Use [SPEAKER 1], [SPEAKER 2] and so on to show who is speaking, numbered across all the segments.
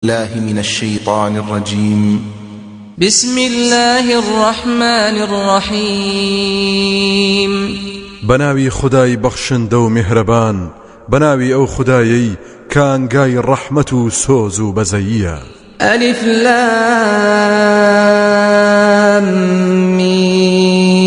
[SPEAKER 1] الله من الشیطان الرجیم.
[SPEAKER 2] بسم اللە الرحمن الرحیم.
[SPEAKER 3] بەناوی خودای بەخشندە و میهرەبان، بەناوی ئەو خودایەی کانگای ڕەحمەت و سۆز و بەزەییە.
[SPEAKER 2] الف لام میم.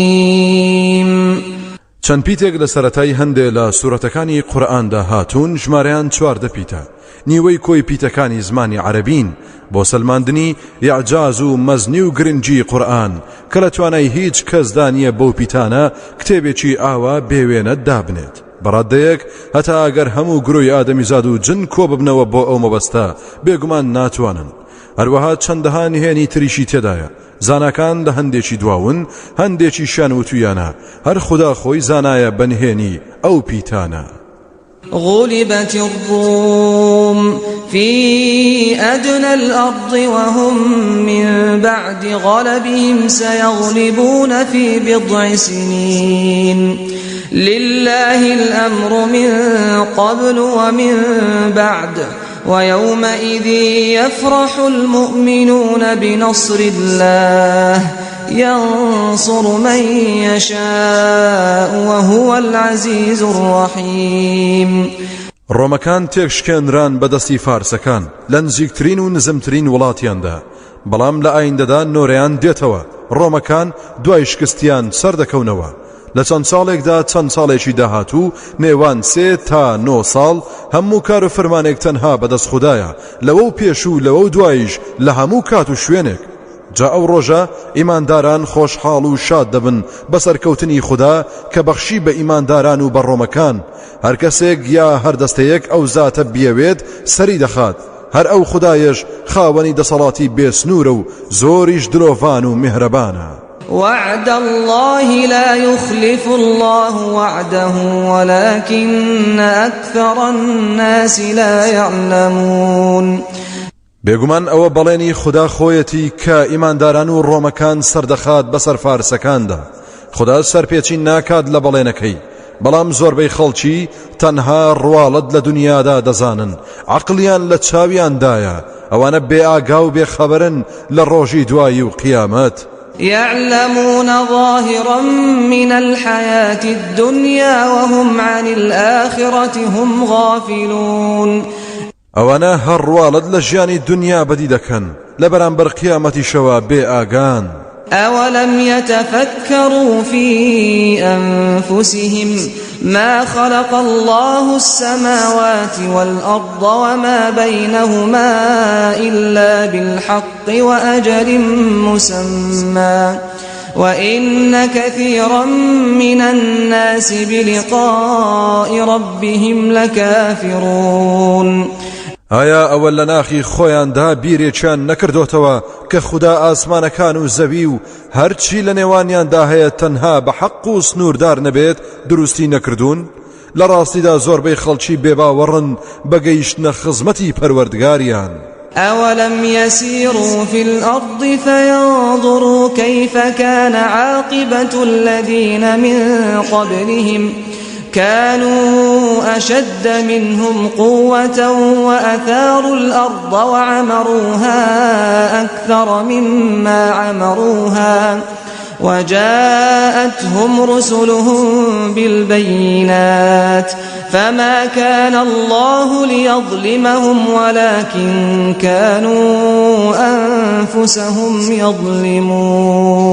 [SPEAKER 3] چەند پیتێک لە سەرەتای هەندێ لە سورەتەکانی قورئاندا هاتوون ژمارەیان 14 پیتە، نیوەی کۆی پیتەکانی زمانی عەرەبین، بۆ سەلماندنی ئیعجاز و مەزنی و گرنگی قورئان کە لە توانای هیچ کەسدا نییە بەو پیتانە کتێبێکی ئاوا بێوێنە دابنێت بە ڕاددەیەک هەتا ئەگەر هەموو گرۆی ئادەمیزاد و جن کۆببنەوە بۆ ئەو مەبەستە بێگومان ناتوانن. هەروەها چەندەها نهێنی تریشی تێدایە زاناکان لە هەندێکی دواون هەندێکیشیان وتویانە هەر خودا خۆی زانایە بە نهێنی ئەو پیتانە.
[SPEAKER 2] غلبت الروم في أدنى الأرض وهم من بعد غلبهم سيغلبون في بضع سنين لله الأمر من قبل ومن بعد ويومئذ يفرح المؤمنون بنصر الله ينصر من يشاء وهو العزيز الرحيم.
[SPEAKER 3] ڕۆمەکان تێکشکێنران بە دەستی فارسەکان لە نزیکترین و نزمترین وڵاتیاندا، بەڵام لە ئایندەدا نۆرەیان دێتەوە، ڕۆمەکان دوای شکستیان سەردەکەونەوە، لە چەند ساڵێکدا چەند ساڵێکی داهاتوو نێوان سێ تا نۆ ساڵ هەموو کار و فرمانێک تەنها بەدەست خودایە لەوەو پێش و لەوەو دواییش لە هەموو کات و شوێنێک جا ئەو ڕۆژە ئیمانداران خۆشحاڵ و شاد دەبن بە سەرکەوتنی خودا کە بەخشی بە ئیمانداران و بە ڕۆمەکان هەر کەسێک یا هەر دەستەیەک ئەو زاتە بیەوێت سەری دەخات هەر ئەو خودایەش خاوەنی دەسەڵاتی بێسنوورە و زۆریش دلۆڤان و میهرەبانە.
[SPEAKER 2] وعد اللە لا یخلف اللە وعده ولکن اکثر الناس لا یعلمون.
[SPEAKER 3] بێگومان ئەوە بەڵێنی خودا خۆیەتی کە ئیمانداران و ڕۆمەکان سەردەخات بەسەر فارسەکاندا، خودا سەرپێچی ناکات لە بەڵێنەکەی، بەڵام زۆربەی خەڵکی تەنها ڕواڵەت لە دونیادا دەزانن، عەقڵیان لە چاویاندایە، ئەوانە بێئاگا و بێخەبەرن لە ڕۆژی دوایی و قیامەت.
[SPEAKER 2] یعلمون ظاهرا من الحیاة الدنیا وهم عن الآخرة هم غافلون.
[SPEAKER 3] ئەوانە هەر ڕواڵەت لە ژیانی دونیا بەدی دەکەن، لە بەرامبەر قیامەتیشەوە بێ ئاگان.
[SPEAKER 2] ئەوەلەم یتفکروا فی انفسهم ما خلق اللە السماوات والارض وما بینهما الا بالحق وأجل مسمى وإن كثيرا من الناس بلقاء ربهم لكافرون.
[SPEAKER 3] ئایا ئەوە لە ناخی خۆیاندا بیرێکیان نەکردۆتەوە کە خودا ئاسمانەکان و زەوی و هەرچی لە نێوانیاندا هەیە تەنها بە حەق و سنووردار نەبێت دروستی نەکردوون؟ لە ڕاستیدا زۆربەی خەڵکی بێباوەڕن بە گەیشتنە خزمەتی پەروەردگاریان.
[SPEAKER 2] أولم يسيروا في الأرض فينظروا كيف كان عاقبة الذين من قبلهم كانوا أشد منهم قوة وأثاروا الأرض وعمروها أكثر مما عمروها وجاءتهم رسلهم بالبينات فما كان الله ليظلمهم ولكن كانوا أنفسهم يظلمون.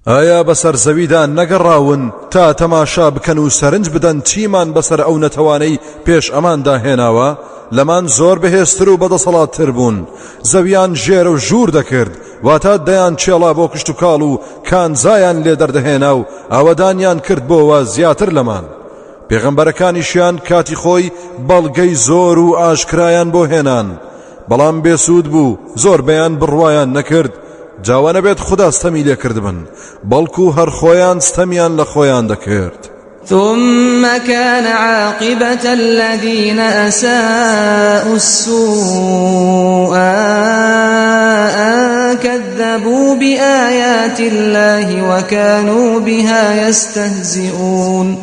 [SPEAKER 3] ئایا بەسەر زەویدا نەگەڕاون تا تەماشا بکەن و سەرنج بدەن چیمان بەسەر ئەو نەتەوانەی پێش ئەماندا هێناوە لەمان زۆر بەهێزتر و بەدەسەڵاتتر بوون زەویان ژێرە و ژوور دەکرد واتە دەیان کێڵا بۆ کشتوکاڵ و کانزایان لێ دەردەهێنا و ئاوەدانیان کردبۆوە زیاتر لەمان. پێغەمبەرەکانیشیان کاتی خۆی بەڵگەی زۆر و ئاشکرایان بۆ هێنان، بەڵام بێسوود بوو، زۆربەیان بڕوایان نەکرد، جا وەنەبێت خودا ستەمی لێکردبن، بەڵکو هەر خۆیان ستەمیان لە خۆیان دەکرد.
[SPEAKER 2] ثم كان عاقبة الذين أساءوا السوء أن كذبوا بآيات الله وكانوا بها يستهزئون.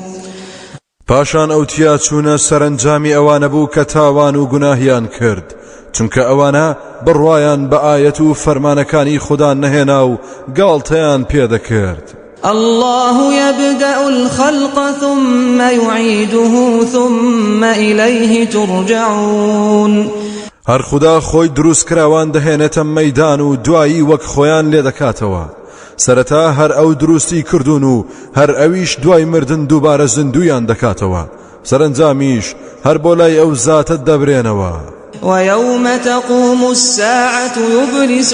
[SPEAKER 3] پاشان ئەو تیاچوونە سەرەنجامی ئەوانە بوو کە تاوان و گوناهیان کرد. چونکە ئەوانە بڕوایان بە ئایەت و فەرمانەکانی خودا نەهێنا و گاڵتەیان پێدەکرد.
[SPEAKER 2] اللە یبدأ الخلق ثم یعیده ثم الیه ترجعون.
[SPEAKER 3] هەر خودا خۆی دروستکراوان دەهێنێتە مەیدان و دوایی وەک خۆیان لێدەکاتەوە. سەرەتا هەر ئەو دروستی کردوون و هەر ئەویش دوای مردن دووبارە زیندوویان دەکاتەوە. سەرەنجامیش هەر بۆ لای ئەو زاتە دەبرێنەوە.
[SPEAKER 2] ويوم تقوم الساعة يبلس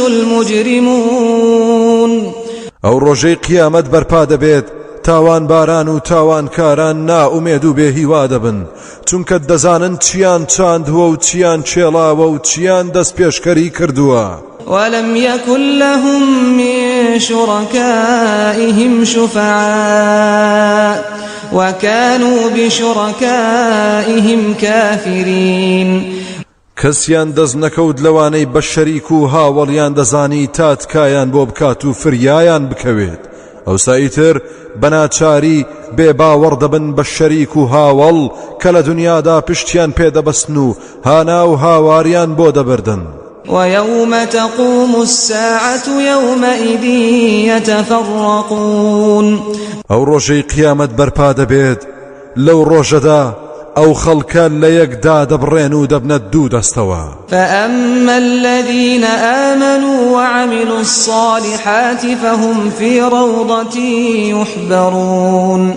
[SPEAKER 2] المجرمون.
[SPEAKER 3] ئەو ڕۆژەی قیامەت بەرپا دەبێت تاوانباران و تاوانکاران نائومێد و بێهیوا دەبن، چونکە دەزانن چیان چاندووە و چیان کێڵاوە و چیان دەستپێشکەری کردووە.
[SPEAKER 2] ولم یکن لهم من شرکائهم شفعاء وکانوا بشرکائهم کافرین.
[SPEAKER 3] کەسیان دەست نەکەوت لەوانەی بە شەریک و هاوەڵیان دەزانی تا تکایان بۆ بکات و فریایان بکەوێت، ئەوسا ئیتر بە ناچاری بێ باوەڕ دەبن بە شەریک و هاوەڵ کە لە دنیادا پشتیان پێ دەبەستن و هانا و هاواریان بۆ دەبردن.
[SPEAKER 2] ويوم تقوم الساعة يومئذ يتفرقون.
[SPEAKER 3] ئەو ڕۆژەی قیامەت بەرپا دەبێت، لەو ڕۆژەدا ئەو خەڵکە لە یەک دادەبڕێن و دەبنە دوو دەستەوە.
[SPEAKER 2] فأما الذين آمنوا وعملوا الصالحات فهم في روضة يحبرون.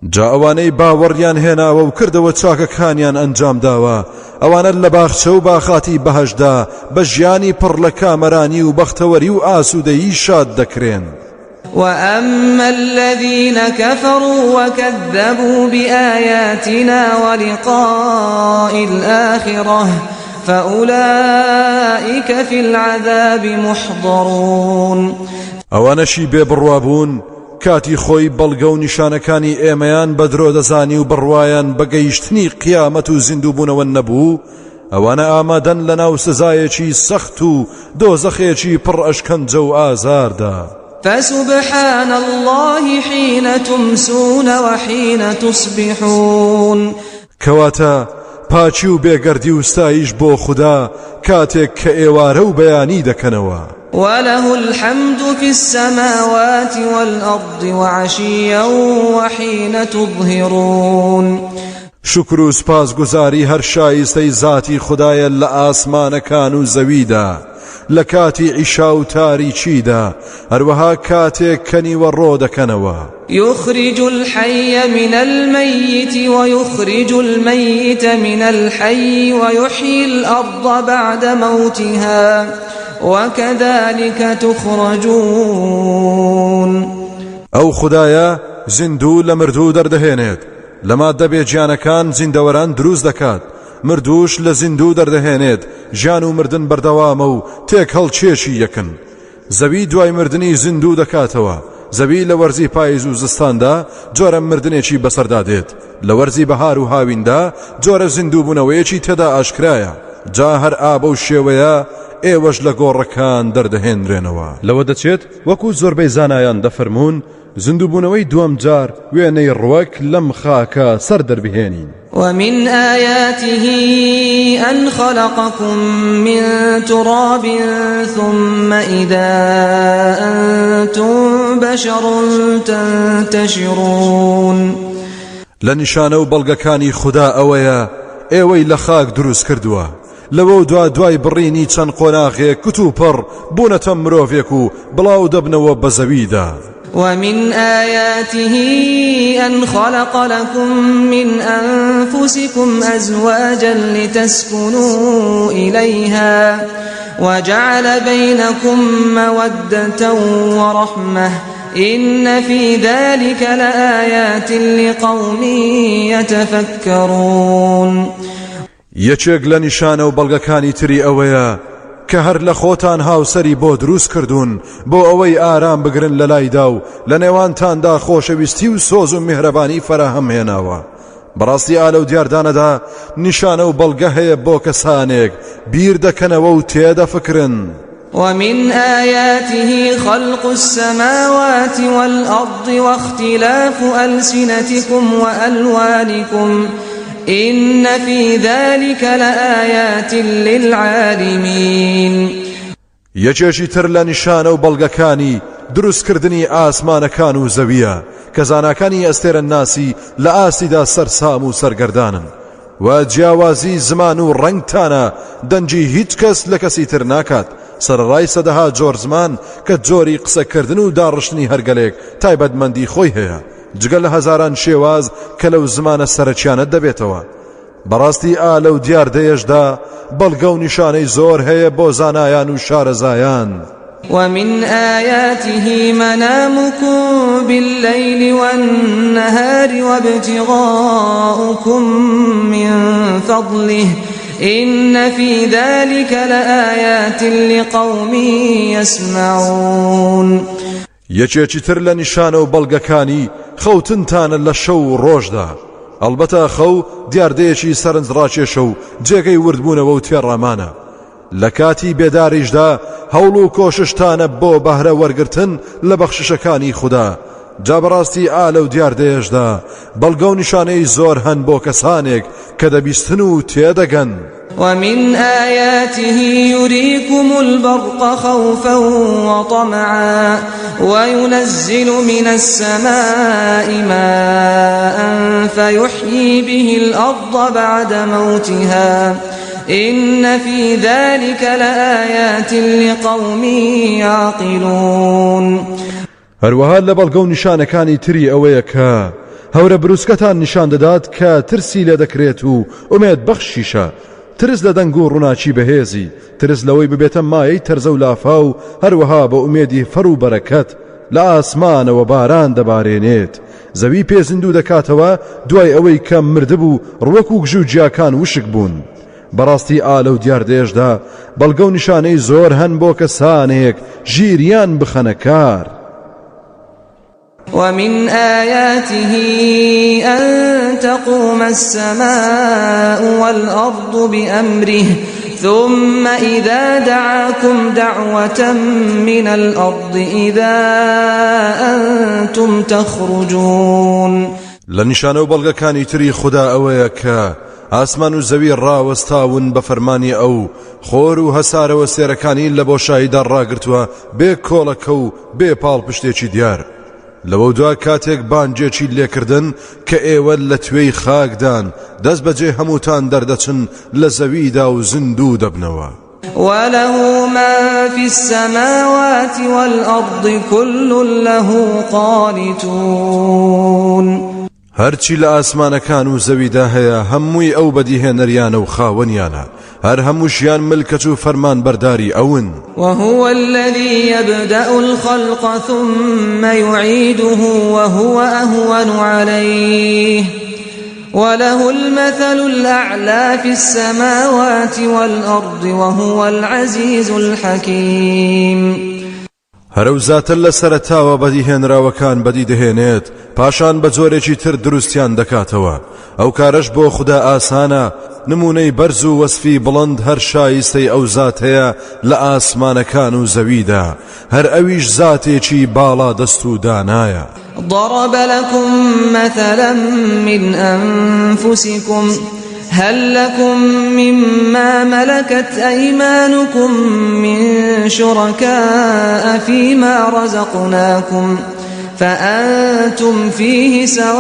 [SPEAKER 3] جا ئەوانەی باوەڕیان هێناوە و کردەوە چاکەکانیان ئەنجام داوە ئەوانە لە باخچە و باخاتی بەهەشتدا بە ژیانی پڕ لە کامەرانی و بەختەوەری و ئاسوودەیی شاد دەکرێن.
[SPEAKER 2] وأما الذين كفروا وكذبوا بآياتنا ولقاء الآخرة فأولئك في العذاب محضرون.
[SPEAKER 3] ئەوانەشی بێ بڕوا بوون کاتی خۆی بەڵگە و نیشانەکانی ئێمەیان بە درۆ دەزانی و بڕوایان بە گەیشتنی قیامەت و زیندووبوونەوە نەبوو، ئەوانە ئامادەن لەناو سزایەکی سەخت و دۆزەخێکی پڕ ئەشکەنجە و ئازاردا.
[SPEAKER 2] فسبحان اللە حین تمسون وحین تصبحون.
[SPEAKER 3] کەواتە پاکی و بێگەردی و ستایش بۆ خودا کاتێک کە ئێوارە و بەیانی دەکەنەوە.
[SPEAKER 2] وله الحمد فی السماوات والأرض وعشیا وحین تظهرون.
[SPEAKER 3] شوکر و سوپاسگوزاری هەر شایستەی زاتی خودایە لە ئاسمانەکان و زەویدا، لە کاتی عیشا و تاریکیدا، هەروەها کاتێک کە نیوەڕۆ دەکەنەوە.
[SPEAKER 2] یخرج الحی من المیت ویخرج المیت من الحی ویحیی الارض بعد موتها وکذلک تخرجون.
[SPEAKER 3] ئەو خودایە زیندوو لە مردوو دەردەهێنێت، لە ماددە بێ گیانەکان زیندەوەران دروست دەکات، مردووش لە زیندوو دەردەهێنێت، ژیان و مردن بەردەوامە و تێکهەڵکێشی یەکن. زەوی دوای مردنی زیندوو دەکاتەوە، زەوی لە وەرزی پایز و زستاندا جۆرە مردنێکی بەسەردا دێت، لە وەرزی بەهار و هاویندا جۆرە زیندووبوونەوەیەکی تێدا ئاشکرایە، جا هەر ئا بەو شێوەیە ئێوەش لە گۆڕەکان دەردەهێنرێنەوە. لەوە دەچێت وەکو زۆربەی زانایان دەفەرموون زیندووبوونەوەی دووەم جار وێنەی ڕوەک لەم خاکە سەر دەربهێنین.
[SPEAKER 2] ومن آیاته أن خلقكم من تراب ثم إذا أنتم بشر تنتشرون.
[SPEAKER 3] لە نیشانە و بەڵگەکانی خودا ئەوەیە ئێوەی لە خاک دروست کردووە، لەوەودوا دوای بڕینی چەند قۆناغێک کتوپڕ بوونەتە مرۆڤێک و بڵاو دەبنەوە بە زەویدا.
[SPEAKER 2] ومن آیاته أن خلق لكم من أنفسكم أزواجا لتسكنوا إليها وجعل بينكم مودة ورحمة إن في ذلك لآیات لقوم يتفکرون.
[SPEAKER 3] یەکێک لە نیشانە و بەڵگەکانی تری ئەوەیە کە هەر لە خۆتان هاوسەری بۆ دروست کردوون بۆ ئەوەی ئارام بگرن لە لایدا و لە نێوانتاندا خۆشەویستی و سۆز و میهرەبانی فەراهەم هێناوە. بەڕاستی ئا لەو دیاردانەدا نیشانە و بەڵگە هەیە بۆ کەسانێک بیر دەکەنەوە و تێدەفکرن.
[SPEAKER 2] ومن آیاته خلق السماوات والأرض واختلاف ألسنتكم وألوانكم. إن في ذلك لآیات للعالمین.
[SPEAKER 3] یەکێکی تر لە نیشانە و بەڵگەکانی دروستکردنی ئاسمانەکان و زەوییە کە زاناکانی ئەستێرەناسی لە ئاستیدا سەرسام و سەرگەردانن و جیاوازی زمان و ڕەنگتانە دەنگی هیچ کەس لە کەسی تر ناکات سەرەڕای سەدەها جۆر زمان کە جۆری قسەکردن و داڕشتنی هەر گەلێک تایبەتمەندی خۆی هەیە جگە لە هەزاران شێواز کە لەو زمانە سەرەکیانە دەبێتەوە. بەڕاستی ئا لەو دیاردەیەشدا بەڵگە و نیشانەی زۆر هەیە بۆ زانایان و شارەزایان.
[SPEAKER 2] ومن آیاته منامکم باللیل والنهار وابتغاؤکم من فضله إن في ذلك لآیات لقوم یسمعون.
[SPEAKER 3] یەکێکی تر لە نیشانە و بەڵگەکانی خەوتنتانە لە شەو و ڕۆژدا، ئەڵبەتە خەو دیاردەیەکی سەرنجڕاکێشە و جێگەی وردبوونەوە و تێڕامانە، لە کاتی بێداریشدا هەوڵ و کۆششتانە بۆ بەهرە وەرگرتن لە بەخششەکانی خودا، جا بەڕاستی ئا لەو دیاردەیەشدا بەڵگە و نیشانەی زۆر هەن بۆ کەسانێک کە دەبیستن و تێدەگەن.
[SPEAKER 2] ومن آیاته یریکم البرق خوفا وطمعا وینزل من السماء ماء فیحیی به الأرض بعد موتها إن في ذلك لآیات لقوم یعقلون.
[SPEAKER 3] هەروەها لە بەڵگە و نیشانەکانی تری ئەوەیە کە هەورە بروسکەتان نیشان دەدات کە ترسی لێ دەکرێت و ئومێد بەخشیشە، ترس لە دەنگ و ڕووناکی بەهێزی، ترس لەوەی ببێتە مایەی تەرزە و لافاو، هەروەها بە ئومێدی فەڕ و بەرەکەت لە ئاسمانەوە باران دەبارێنێت، زەوی پێ زیندوو دەکاتەوە دوای ئەوەی کە مردبوو ڕوەک و گژوگیاکان وشک بوون. بەڕاستی ئا لەو دیاردەیەشدا بەڵگە و نیشانەی زۆر هەن بۆ کەسانێک ژیریان بخەنە کار.
[SPEAKER 2] ومن آیاته أن تقوم السماء والأرض بأمره ثم إذا دعاكم دعوة من الأرض إذا أنتم تخرجون.
[SPEAKER 3] لە نیشانە و بەڵگەکانی تری خودا ئەوەیە کە ئاسمان و زەوی ڕاوەستاون بە فەرمانی ئەو، خۆر و هەسارەوە سێرەکانی لە بۆشاییدا ڕاگرتووە بێ کۆڵەکە و بێ پاڵپشتێکی دیار. لەوەودوا کاتێک بانگێکی لێکردن کە ئێوە لە توێی خاکدان، دەستبەجێ هەمووتان دەردەچن لە زەویدا و زیندوو دەبنەوە.
[SPEAKER 2] وله من فی السماوات والأرض كل له قانتون.
[SPEAKER 3] هەرچی لە ئاسمانەکان و زەویدا هەیە هەمووی ئەو بەدیهێنەریانە و خاوەنیانە، هەر هەمووشیان ملکەچ و فەرمانبەرداری ئەون.
[SPEAKER 2] وهو الذی یبدأ الخلق ثم یعیده وهو اهون علیه وله المثل الأعلی فی السماوات والأرض وهو العزیز الحکیم.
[SPEAKER 3] هەر ئەو زاتە لە سەرەتاوە بەدیهێنراوەکان بەدی دەهێنێت پاشان بە جۆرێکی تر دروستیان دەکاتەوە ئەو کارەش بۆ خودا ئاسانە نمونەی بەرز و وەسفی بڵند هەر شایستەی ئەو زاتەیە لە ئاسمانەکان و زەویدا هەر ئەویش زاتێکی باڵا دەست و دانایە.
[SPEAKER 2] ضرب لكم مثلا من أنفسكم هل لكم مما ملكت أيمانكم من شركاء فيما رزقناكم فأنتم فيه سواء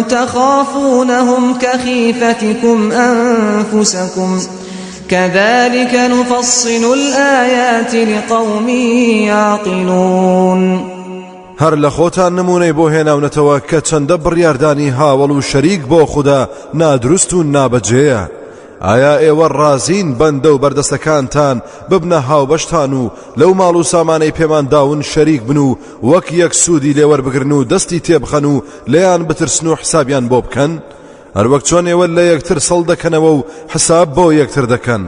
[SPEAKER 2] تخافونهم كخيفتكم أنفسكم كذلك نفصل الآیات لقوم یعقلون.
[SPEAKER 3] هەر لە خۆتان نموونەی بۆ هێناونەتەوە کە چەندە بڕیاردانی هاوەڵ و شەریک بۆ خودا نادروست و نابەجێیە. ئایا ئێوە ڕازین بەندە و بەردەستەکانتان ببنە هاوبەشتان و لەو ماڵ و سامانەی پێمان داون شەریک بن و وەک یەک سوودی لێوەربگرن و دەستی تێبخەن و لێیان بترسن و حسابیان بۆ بکەن؟ هەروەک چۆن ئێوە لە یەکتر سڵ دەکەنەوە و حساب بۆ یەکتر دەکەن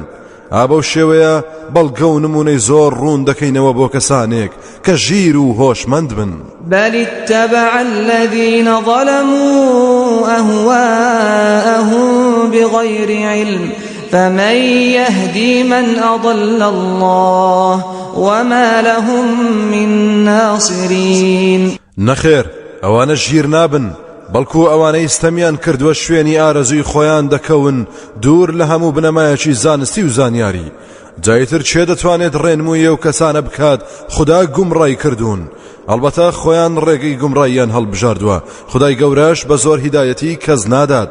[SPEAKER 3] ئا بەو شێوەیە بەڵگە و نمونەی زۆر ڕوون دەکەینەوە بۆ کەسانێک کە ژیر و هۆشمەند بن.
[SPEAKER 2] بل اتبع الذين ظلموا أهواءهم بغير علم فمن يهدي من أضل الله وما لهم من ناصرين.
[SPEAKER 3] نەخێر ئەوانە ژیر نابن. بەڵکو ئەوانەی ستەمیان کردووە شوێنی ئارەزووی خۆیان دەکەون دوور لە هەموو بنەمایەکی زانستی و زانیاری جا ئیتر کێ دەتوانێت ڕێنمووی ئەو کەسانە بکات خودا گومڕای کردوون ئەڵبەتە خۆیان ڕێگەی گومڕاییان هەڵبژاردووە خدای گەورەش بە زۆر هیدایەتی کەس نادات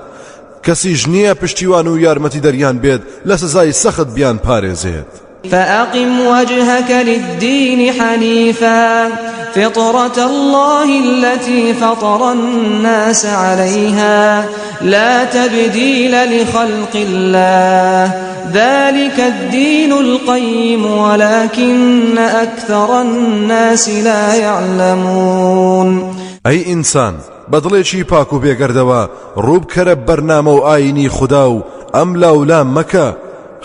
[SPEAKER 3] کەسیش نییە پشتیوان و یارمەتی دەریان بێت لە سزای سەخت بیان پارێزێت.
[SPEAKER 2] فأقم وجهك للدين حنيفا فطرة الله التي فطر الناس عليها لا تبديل لخلق الله ذلك الدين القيم ولكن أكثر الناس لا يعلمون
[SPEAKER 3] ئەی ئینسان بە دڵێکی پاک و بێگەردەوە ڕووبکەرە بەرنامە و ئاینی خودا و ئەم لاولا مەکە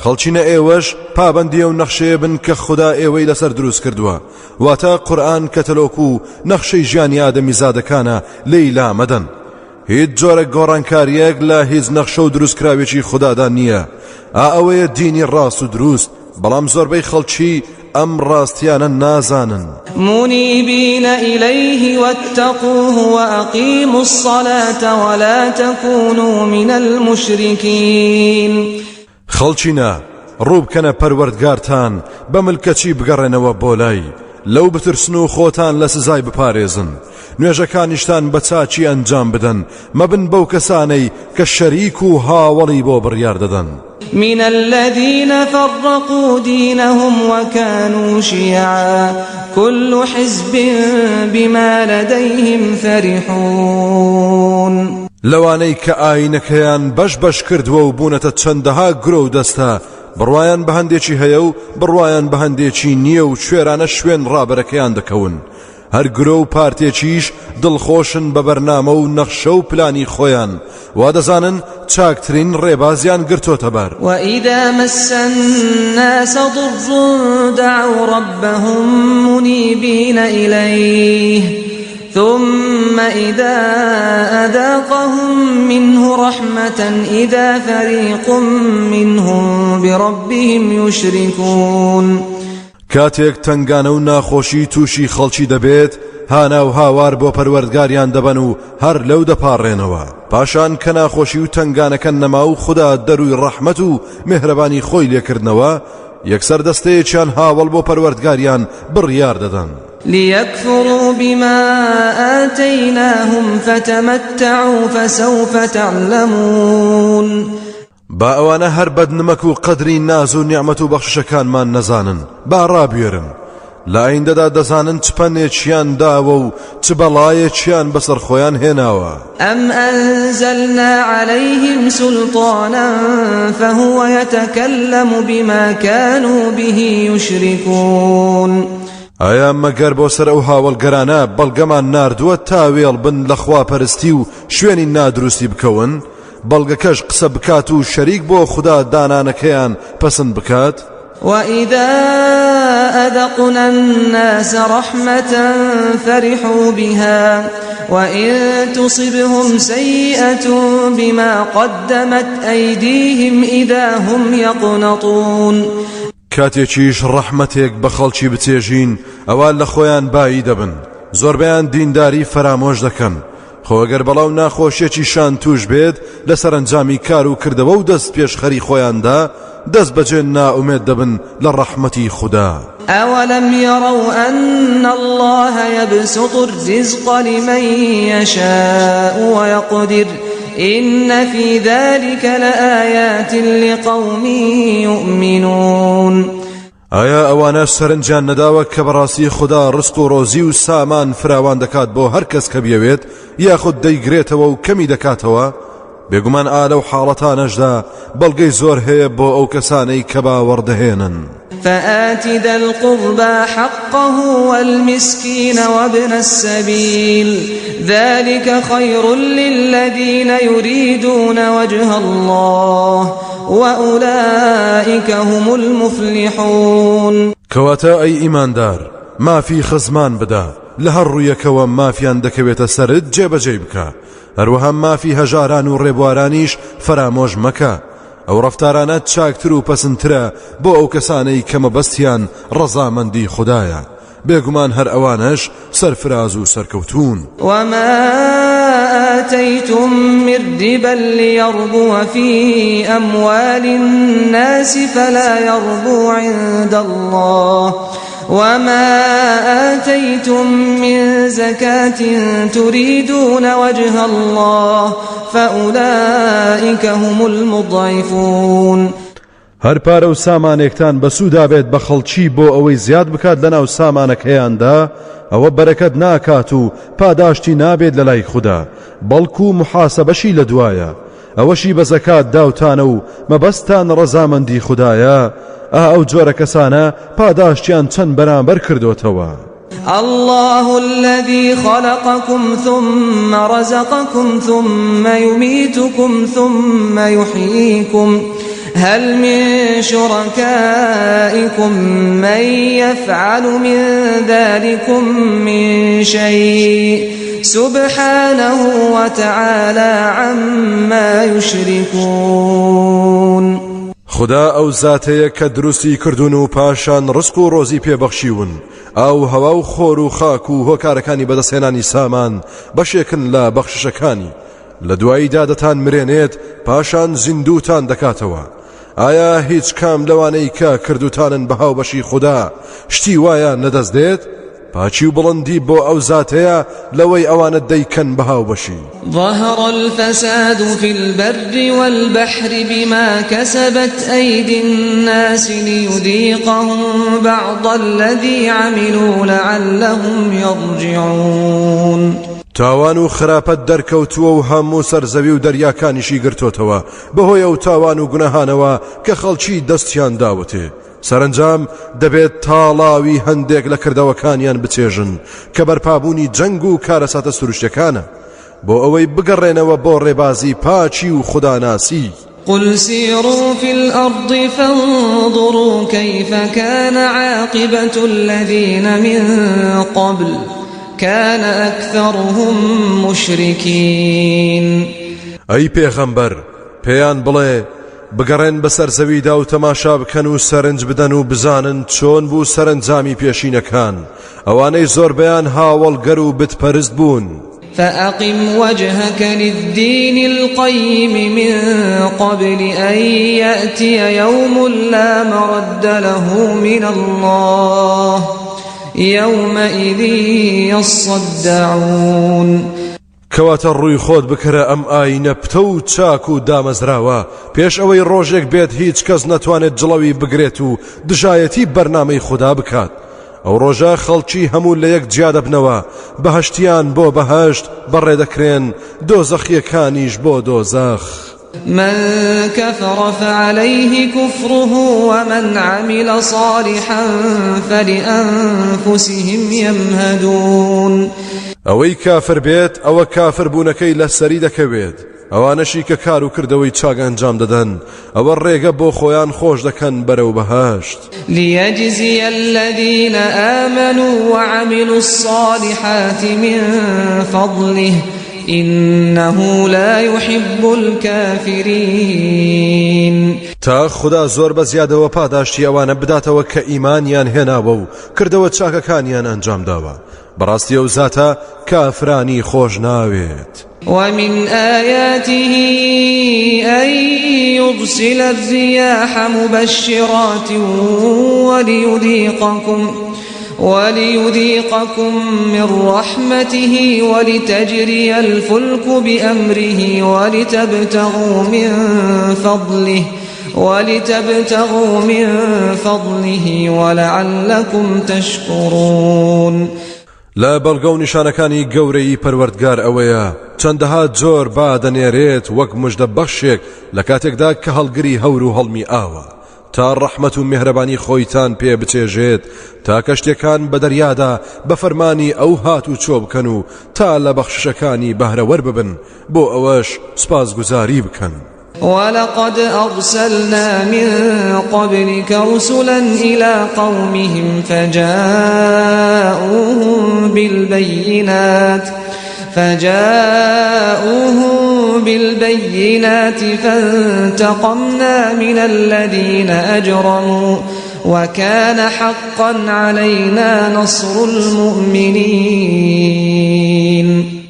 [SPEAKER 3] خەڵکینە ئێوەش پابەندی ئەو نەخشەیە بن کە خودا ئێوەی لەسەر دروست کردووە واتە قورئان کەتەلۆک و نەخشەی ژیانی ئادەمیزادەکانە لێی لامەدەن هیچ جۆرە گۆڕانکاریەک لە هیچ نەخشە و دروستکراوێکی خودادا نییە ئا ئەوەیە دینی ڕاست و دروست بەڵام زۆربەی خەڵکی ئەم ڕاستیانە نازانن.
[SPEAKER 2] منیبین الیه واتقوه وأقیموا الصلاة ولا تکونوا من المشرکین.
[SPEAKER 3] خەڵکینە، ڕووبکەنە پەروەردگارتان، بە ملکەچی بگەڕێنەوە بۆ لای، لەو بترسن و خۆتان لە سزای بپارێزن، نوێژەکانیشتان بە چاکی ئەنجام بدەن، مەبن بەو کەسانەی کە شەریک و هاوەڵی بۆ بڕیار دەدەن.
[SPEAKER 2] من الذین فرقوا دینهم وکانوا شیعا کل حزب بما لدیهم فرحون.
[SPEAKER 3] لەوانەی کە ئایینەکەیان بەش بەش کردووە و بوونەتە چەندەها گرۆ و دەستە، بڕوایان بە هەندێکی هەیە و بڕوایان بە هەندێکی نییە و کوێرانە شوێن ڕابەرەکەیان دەکەون، هەر گرۆ و پارتێکیش دڵخۆشن بە بەرنامە و نەخشە و پلانی خۆیان، وا دەزانن چاکترین ڕێبازیان گرتۆتە بەر.
[SPEAKER 2] وإذا مس الناس ضر دعوا ربهم منیبین إلیه ثم إذا أذاقهم منه رحمة إذا فريق منهم بربهم يشركون
[SPEAKER 3] کاتێک تەنگانە و ناخۆشی تووشی خەڵکی دەبێت هانا و هاوار بۆ پەروەردگاریان دەبەن و هەر لەو دەپاڕێنەوە پاشان کە ناخۆشی و تەنگانەکە نەما و خودا دەروی ڕەحمەت و مێهرەبانی خۆی لێکردنەوە یەکسەر دەستەیەکیان هاوەڵ بۆ پەروەردگاریان بڕیار دەدەن.
[SPEAKER 2] ليكفروا بما آتيناهم فتمتعوا فسوف تعلمون
[SPEAKER 3] با ئەوانە هەر بەدنمەک و قەدری ناز و نیعمەت و بەخششەکانمان نەزانن با ڕابوێرن لە ئایندەدا دەزانن چ پەنێکیان داوە و چ بەڵایەکیان بەسەر خۆیان هێناوە.
[SPEAKER 2] ئەم ئەنزلنا علیهم سلطانا فهو یتکلم بما کانوا به یشرکون.
[SPEAKER 3] ئایا مەگەر بۆ سەر ئەو هاوەڵگەرانە بەڵگەمان ناردووە تا وێڵ بن لە خواپەرستی و شوێنی نادروستی بکەون؟ بەڵگەکەش قسە بکات و شەریک بۆ خودا دانانەکەیان پەسند بکات؟
[SPEAKER 2] وإذا أذقنا الناس رحمة فرحوا بها وإن تصبهم سيئة بما قدمت أيديهم إذا هم يقنطون
[SPEAKER 3] کاتێکیش ڕەحمەتێک بە خەڵکی بچێژین ئەوا لە خۆیان بایی دەبن زۆربەیان دینداری فەرامۆش دەکەن خۆ گەر بەڵا و ناخۆشیەکیشان توش بێت لە سەرەنجامی کار و کردەوە و دەست پێشخەری خۆیاندا دەست بەجێ نائومێد دەبن لە ڕەحمەتی خودا.
[SPEAKER 2] أولم يروا أن الله يبسط الرزق لمن يشاء ويقدر إن في ذلك لآيات لقوم يؤمنون
[SPEAKER 3] ئایا ئەوانە سەرنجیان نەداوە کە بەڕاستی خودا ڕزق و ڕۆزی و سامان فراوان دەکات بۆ هەر کەس کە بیەوێت یاخود دەیگرێتەوە و کەمی دەکاتەوە بێگومان ئا لەو حاڵەتانەشدا بەڵگەی زۆر هەیە بۆ ئەو کەسانەی کە باوەڕ دەهێنن.
[SPEAKER 2] فآت ذا القربى حقه والمسكين وابن السبيل ذلك خير للذين يريدون وجه الله وأولئک هم المفلحون.
[SPEAKER 3] کەواتە ئەی ئیماندار مافی خزمان بدە لە هەر ڕوویەکەوە مافیان دەکەوێتە سەرت جێبەجێی بکە هەروەها مافی هەژاران و ڕێبوارانیش فەرامۆش مەکە ئەو ڕەفتارانە چاکتر و پەسندترە بۆ ئەو کەسانەی کە مەبەستیان ڕەزامەندی خودایە بێگومان هەر ئەوانەش سەرفراز و سەرکەوتوون.
[SPEAKER 2] وما آتيتم من ربا ليربو في أموال الناس فلا يربو عند الله وما آتيتم من زكاة تريدون وجه الله فأولئك هم المضعفون.
[SPEAKER 3] هەر پارە و سامانێکتان بەسوودا بێت بە خەڵکی بۆ ئەوەی زیاد بکات لەناو سامانەکەیاندا ئەوە بەرەکەت ناکات و پاداشتی نابێت لەلای خودا بەڵکو موحاسەبەشی لەدوایە ئەوەشی بە زەکات داوتانە و مەبەستتان ڕەزامەندی خودایە ئا ئەو جۆرە کەسانە پاداشتیان چەند بەرامبەر کردۆتەوە.
[SPEAKER 2] اللە الذی خلقکم ثم رزقکم ثم یمیتکم ثم یحییکم هل من شرکائکم من یفعل من ذلکم من شیء سبحانه وتعالی عما یشرکون.
[SPEAKER 3] خودا ئەو زاتەیە کە دروستی کردوون و پاشان ڕزق و ڕۆزی پێ بەخشیون، ئاو و هەوا و خۆر و خاک و هۆکارەکانی بەدەستهێنانی سامان بەشێکن لە بەخششەکانی، لە دواییدا دەتان مرێنێت پاشان زیندووتان دەکاتەوە. ئایا هیچ کام لەوانەی کە کردوتانن بە هاوبەشی خودا شتی وایان لەدەست دێت؟ پاکی و بڵندی بۆ ئەو زاتەیە لەوەی ئەوانە دەیکەن بە هاوبەشی.
[SPEAKER 2] ظهر الفساد في البر والبحر بما كسبت أيدي الناس ليذيقهم بعض الذي عملوا لعلهم يرجعون.
[SPEAKER 3] تاوان و خراپە دەرکەوتووە و هەموو سەر زەوی و دەریاکانیشی گرتۆتەوە بەهۆی ئەو تاوان و گوناهانەوە کە خەڵکی دەستیان داوەتێ سەرەنجام دەبێت تاڵاوی هەندێک لە کردەوەکانیان بچێژن کە بەرپابوونی جەنگ و کارەساتە سروشتەکانە بۆ ئەوەی بگەڕێنەوە بۆ ڕێبازی پاکی و خوداناسی.
[SPEAKER 2] قل سیروا فی الأرض فانظروا کیف کان عاقبة الذین من قبل کان أکثرهم مشرکین.
[SPEAKER 3] ئەی پێغەمبەر پێیان بڵێ بگەڕێن بەسەر زەویدا و تەماشا بکەن و سەرنج بدەن و بزانن چۆن بوو سەرەنجامی پێشینەکان ئەوانەی زۆربەیان هاوەڵگەر و بتپەرست بوون.
[SPEAKER 2] فأقم وجهك للدين القيم من قبل أن يأتي يوم لا مرد له من الله يومئذ يصدعون.
[SPEAKER 3] کەواتە ڕووی خۆت بکەرە ئەم ئایینە پتەو و چاک و دامەزراوە پێش ئەوەی ڕۆژێک بێت هیچ کەس نەتوانێت جڵەوی بگرێت و دژایەتی بەرنامەی خودا بکات ئەو ڕۆژە خەڵکی هەموو لە یەک جیا دەبنەوە بەهەشتیان بۆ بەهەشت بەڕێ دەکرێن دۆزەخیەکانیش بۆ دۆزەخ.
[SPEAKER 2] من كفر فعليه كفره ومن عمل صالحا فلأنفسهم يمهدون.
[SPEAKER 3] ئەوەی کافر بێت ئەوە کافر بوونەکەی لەسەری دەکەوێت، ئەوانەشی کە کار و کردەوەی چاک ئەنجام دەدەن ئەوە ڕێگە بۆ خۆیان خۆش دەکەن بەرەو بەهەشت.
[SPEAKER 2] ليجزي الذين آمنوا وعملوا الصالحات من فضله انه لا یحب الکافرین.
[SPEAKER 3] تا خودا زۆر بە زیادەوە پاداشتی ئەوانە بداتەوە کە ئیمانیان هێناوە و کردەوە چاکەکانیان ئەنجام داوە، بەڕاستی ئەو زاتە کافرانی خۆش ناوێت.
[SPEAKER 2] ومن آیاته أن یرسل الریاح مبشرات وليذیقکم وليذیقکم من رحمته ولتجری الفلک بأمره ولتبتغوا من فضله ولتبتغوا من فضله ولعلکم تشکرون.
[SPEAKER 3] لە بەڵگە و نیشانەکانی گەورەیی پەروەردگار ئەوەیە چەندەها جۆر با دەنێرێت وەک مژدە بەخشێک لە کاتێکدا کە هەڵگری هەور و هەڵمی ئاوە تا ڕەحمەت و میهرەبانی خۆیتان پێ بچێژێت تا کەشتیەکان بە دەریادا بە فەرمانی ئەو هات و چۆ بکەن و تا لە بەخششەکانی بەهرەوەر ببن بۆ ئەوەش سوپاسگوزاری بکەن.
[SPEAKER 2] ولقد أرسلنا من قبلك رسلا إلى قومهم فجاءوهم بالبينات فجاءوهم بالبينات فانتقمنا من الذين أجرموا وكان حقا علينا نصر المؤمنين.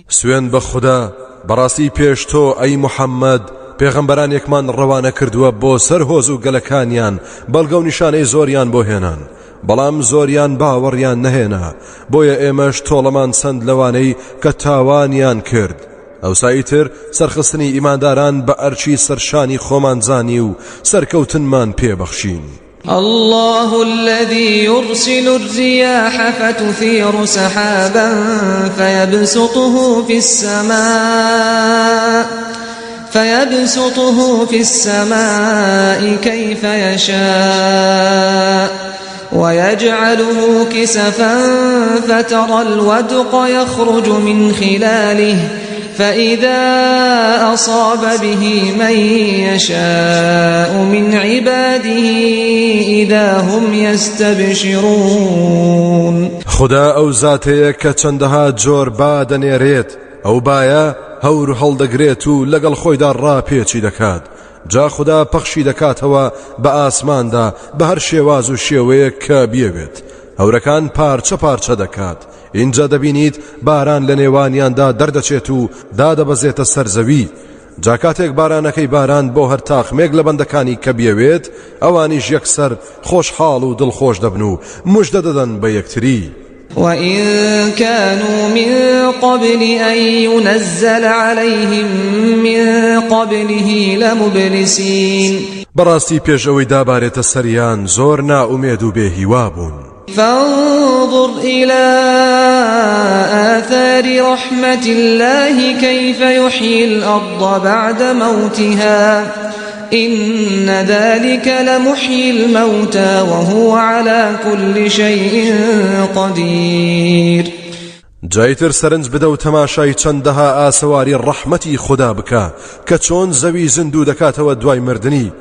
[SPEAKER 3] سوێند بە خودا. بەڕاستی پێش تۆ ئەی محەممەد پێغەمبەرانێکمان ڕەوانە کردووە بۆ سەر هۆز و گەلەکانیان بەڵگە و نیشانەی زۆریان بۆ هێنان بەڵام زۆریان باوەڕیان نەهێنا بۆیە ئێمەش تۆڵەمان سەند لەوانەی کە تاوانیان کرد ئەوسا ئیتر سەرخستنی ئیمانداران بە ئەرکی سەرشانی خۆمان زانی و سەرکەوتنمان پێبەخشین.
[SPEAKER 2] الله الذي يرسل الرياح فتثير سحابا فيبسطه في السماء فيبسطه في السماء كيف يشاء ويجعله كسفا فترى الودق يخرج من خلاله فإذا أصاب به من يشاء من عباده إذا هم يستبشرون
[SPEAKER 3] خودا ئەو زاتەیە کە چەندەها جۆر با دەنێرێت ئەو بایە هەور هەڵدەگرێت و لەگەڵ خۆیدا ڕاپێچی دەکات جا خودا پەخشی دەکاتەوە بە ئاسماندا بە هەر شێواز و شێوەیەک کە بیەوێت هەورەکان پارچە پارچە دەکات ئینجا دەبینیت باران لە نێوانیاندا دەردەچێت و دادەبەزێتە سەر زەوی جا کاتێک بارانەکەی باران بۆ هەر تاقمێک لە بەندەکانی کە بیەوێت ئەوانیش یەکسەر خۆشحاڵ و دڵخۆش دەبن و مژدە دەدەن بە یەکتری.
[SPEAKER 2] وإن كانوا من قبل أن ينزل عليهم من قبله لمبلسين
[SPEAKER 3] بەڕاستی پێش ئەوەی دابارێتە سەریان زۆر نائومێد و بێهیوا بوون.
[SPEAKER 2] فانظر إلى آثار رحمة الله كيف يحيي الأرض بعد موتها إن ذلك لمحيي الموتى وهو على كل شيء قدير
[SPEAKER 3] جا ئیتر سەرنج بدە و تەماشای چەندەها ئاسەواری ڕەحمەتی خودا بکە کە چۆن زەوی زیندوو دەکاتەوە دوای مردنی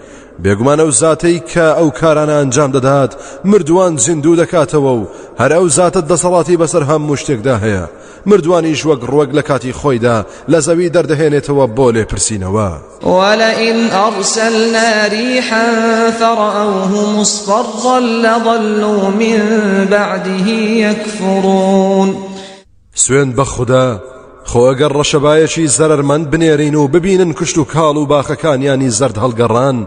[SPEAKER 3] بێگومان ئەو زاتەی کە ئەو کارانە ئەنجام دەدات مردووان زیندوو دەکاتەوە و هەر ئەو زاتە دەسەڵاتی بەسەر هەموو شتێکدا هەیە مردووانیش وەک ڕوەک لە کاتی خۆیدا لە زەوی دەردەهێنێتەوە بۆ لێپرسینەوە.
[SPEAKER 2] ولئن أرسلنا ريحا فرأوه مصفرا لظلوا من بعده يكفرون
[SPEAKER 3] سوێند بە خودا خۆ ئەگەر ڕەشەبایەکی زەرەرمەند بنێرین و ببینن کشت و کاڵ و باخەکانیانی زەرد هەڵگەڕان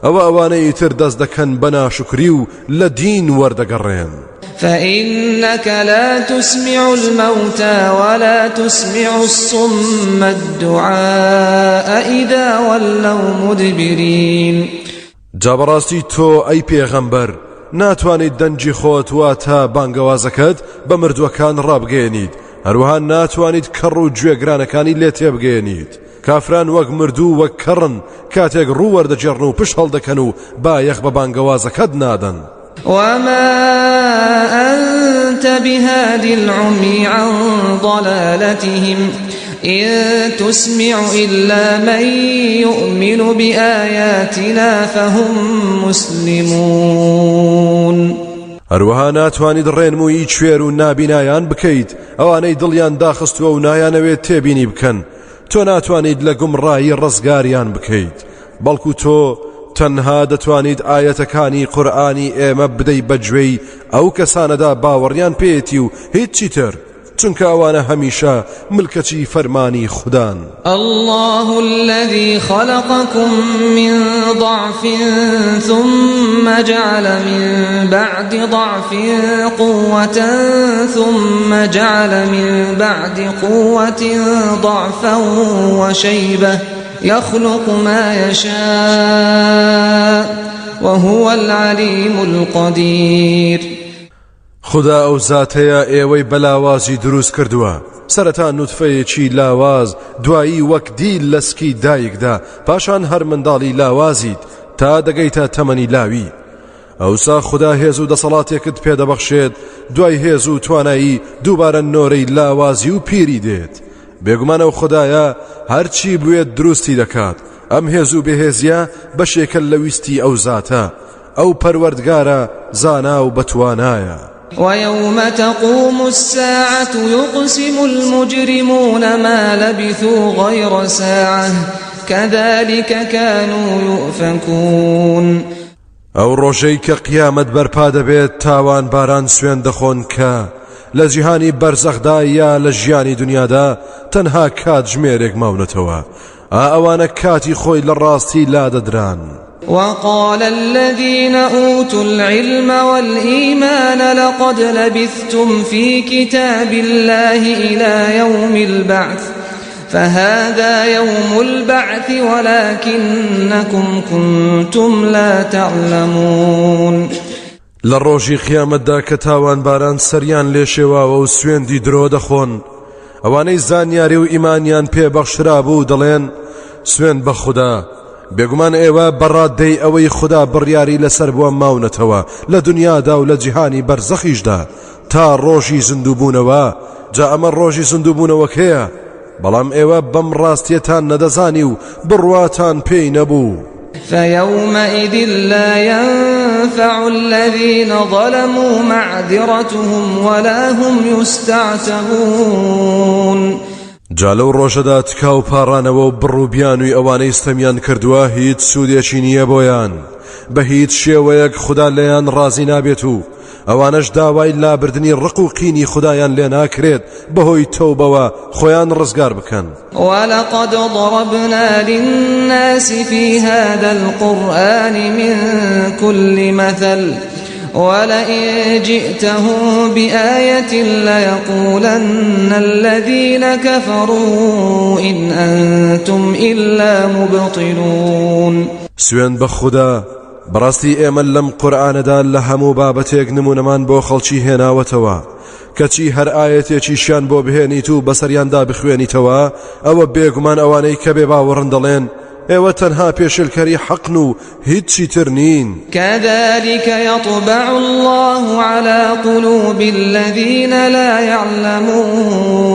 [SPEAKER 3] ئەوە ئەوانە ئیتر دەست دەکەن بە ناشکری و لە دین وەردەگەڕێن.
[SPEAKER 2] فإنك لا تسمع الموتى ولا تسمع الصم الدعاء إذا ولوا مدبرين.
[SPEAKER 3] جا بەڕاستی تۆ ئەی پێغەمبەر ناتوانیت دەنگی خۆت واتە بانگەوازەکەت بە مردووەکان ڕابگەیەنیت هەروەها ناتوانیت کەڕ و گوێگرانەکانی لێ تێبگەیەنیت کافران وەک مردوو وەک کەڕن کاتێک ڕوو وەردەگێڕن و پشت هەڵدەکەن و بایەخ بە بانگەوازەکەت نادەن.
[SPEAKER 2] وما أنت بهاد العمي عن ضلالتهم إن تسمع إلا من يؤمن بآياتنا فهم مسلمون
[SPEAKER 3] هەروەها ناتوانیت ڕێنموویی کوێر و نابینایان بکەیت ئەوانەی دڵیان داخستووە و نایانەوێت تێبینی بکەن تۆ ناتوانیت لە گومڕایی ڕزگاریان بکەیت بەڵکو تۆ تەنها دەتوانیت ئایەتەکانی قورئانی ئێمە بدەی بەگوێی ئەو کەسانەدا باوەڕیان پێیەتی و هیچی تر چونکە ئەوانە هەمیشە ملکەچی فەرمانی خودان.
[SPEAKER 2] اللە الذی خلقکم من ضعف ثم جعل من بعد ضعف قوة ثم جعل من بعد قوة ضعفا وشیبە یخلق ما یشاء وهو العلیم القدیر.
[SPEAKER 3] خودا ئەو زاتەیە ئێوەی بە لاوازی دروست کردووە، سەرەتا نوتفەیەکی لاواز، دوایی وەک دیل لە سکی دایکدا، پاشان هەر منداڵی لاوازیت تا دەگەیتە تەمەنی لاوی. ئەوسا خودا هێز و دەسەڵاتێکت پێدەبەخشێت، دوای هێز و توانایی دووبارە نۆرەی لاوازی و پیری دێت. بێگومان ئەو خودایە هەرچی بوێت دروستی دەکات، ئەم هێز و بێهێزیە بەشێکە لە ویستی ئەو زاتە، ئەو پەروەردگارە زانا و بەتوانایە.
[SPEAKER 2] ويوم تقوم الساعة يقسم المجرمون ما لبثوا غير ساعة كذلك كانوا يؤفكون.
[SPEAKER 3] ئەو ڕۆژەی کە قیامەت بەرپا دەبێت تاوانباران سوێند دەخۆن کە. لە جیهانی بەرزەخدا یا لە ژیانی دنیادا تەنها کاتژمێرێک ماونەتەوە ئا ئەوانە کاتی خۆی لە ڕاستی لادەدران.
[SPEAKER 2] وقال الذين أوتوا العلم والإيمان لقد لبثتم في كتاب الله إلى يوم البعث فهذا يوم البعث ولكنكم كنتم لا تعلمون.
[SPEAKER 3] لە ڕۆژی قیامەتدا کە تاوانباران سەریان لێ شێواوە و سوێندی درۆ دەخۆن، ئەوانەی زانیاری و ئیمانیان پێ بەخشرابوو دەڵێن، سوێند بە خودا، بێگومان ئێوە بە ڕاددەی ئەوەی خودا بڕیاری لەسەر بووە ماونەتەوە لە دنیادا و لە جیهانی بەرزەخیشدا تا ڕۆژی زیندووبوونەوە، جا ئەمە ڕۆژی زیندووبوونەوەکەیە، بەڵام ئێوە بەم ڕاستیەتان نەدەزانی و بڕواتان پێی نەبوو.
[SPEAKER 2] فیومئذ لا ینفع الذین ظلموا معذرتهم ولا هم یستعتبون.
[SPEAKER 3] جا لەو ڕۆژەدا تکا و پاڕانەوە و بڕ و بیانووی ئەوانەی ستەمیان کردووە هیچ سوودێکی نییە بۆیان، بە هیچ شێوەیەک خودا لێیان ڕازی نابێت و ئەوانەش داوای لابردنی ڕق و قینی خودایان لێ ناکرێت بەهۆی تەوبەوە خۆیان ڕزگار بکەن.
[SPEAKER 2] ولقد ضربنا للناس في هذا القرآن من كل مثل ولئن جئتهم بآية ليقولن الذين كفروا إن أنتم إلا مبطلون.
[SPEAKER 3] سوێند بە خودا بەڕاستی ئێمە لەم قورئانەدا لە هەموو بابەتێک نمونەمان بۆ خەڵکی هێناوەتەوە کەچی هەر ئایەتێکیشیان بۆ بهێنیت و بەسەریاندا بخوێنیتەوە ئەوە بێگومان ئەوانەی کە بێ باوەڕن دەڵێن ئێوە تەنها پێشێلکەری حەقن و هیچی تر نین.
[SPEAKER 2] كذلك يطبع الله على قلوب الذين لا يعلمون.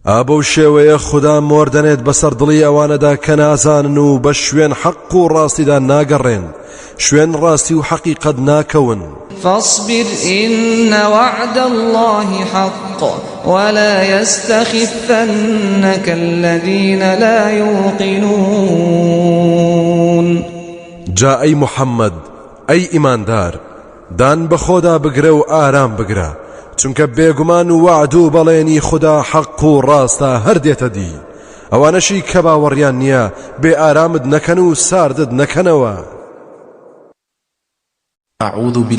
[SPEAKER 3] ئا بەو شێوەیە خودا مۆر دەنێت بەسەر دڵی ئەوانەدا کە نازانن و بە شوێن حەق و ڕاستیدا ناگەڕێن، شوێن ڕاستی و حەقیقەت ناکەون.
[SPEAKER 2] فاصبر إن وعد الله حق ولا يستخفنك الذين لا يوقنون.
[SPEAKER 3] جا ئەی محەممەد، ئەی ئیماندار، دان بە خۆدا بگرە و ئارام بگرە، چونکە بێگومان وەعد و بەڵێنی خودا حەق و ڕاستە هەر دێتە دی، ئەوانەشی کە باوەڕیان نییە بێ ئارامت نەکەن و ساردت نەکەنەوە.
[SPEAKER 1] اعوذ باللە.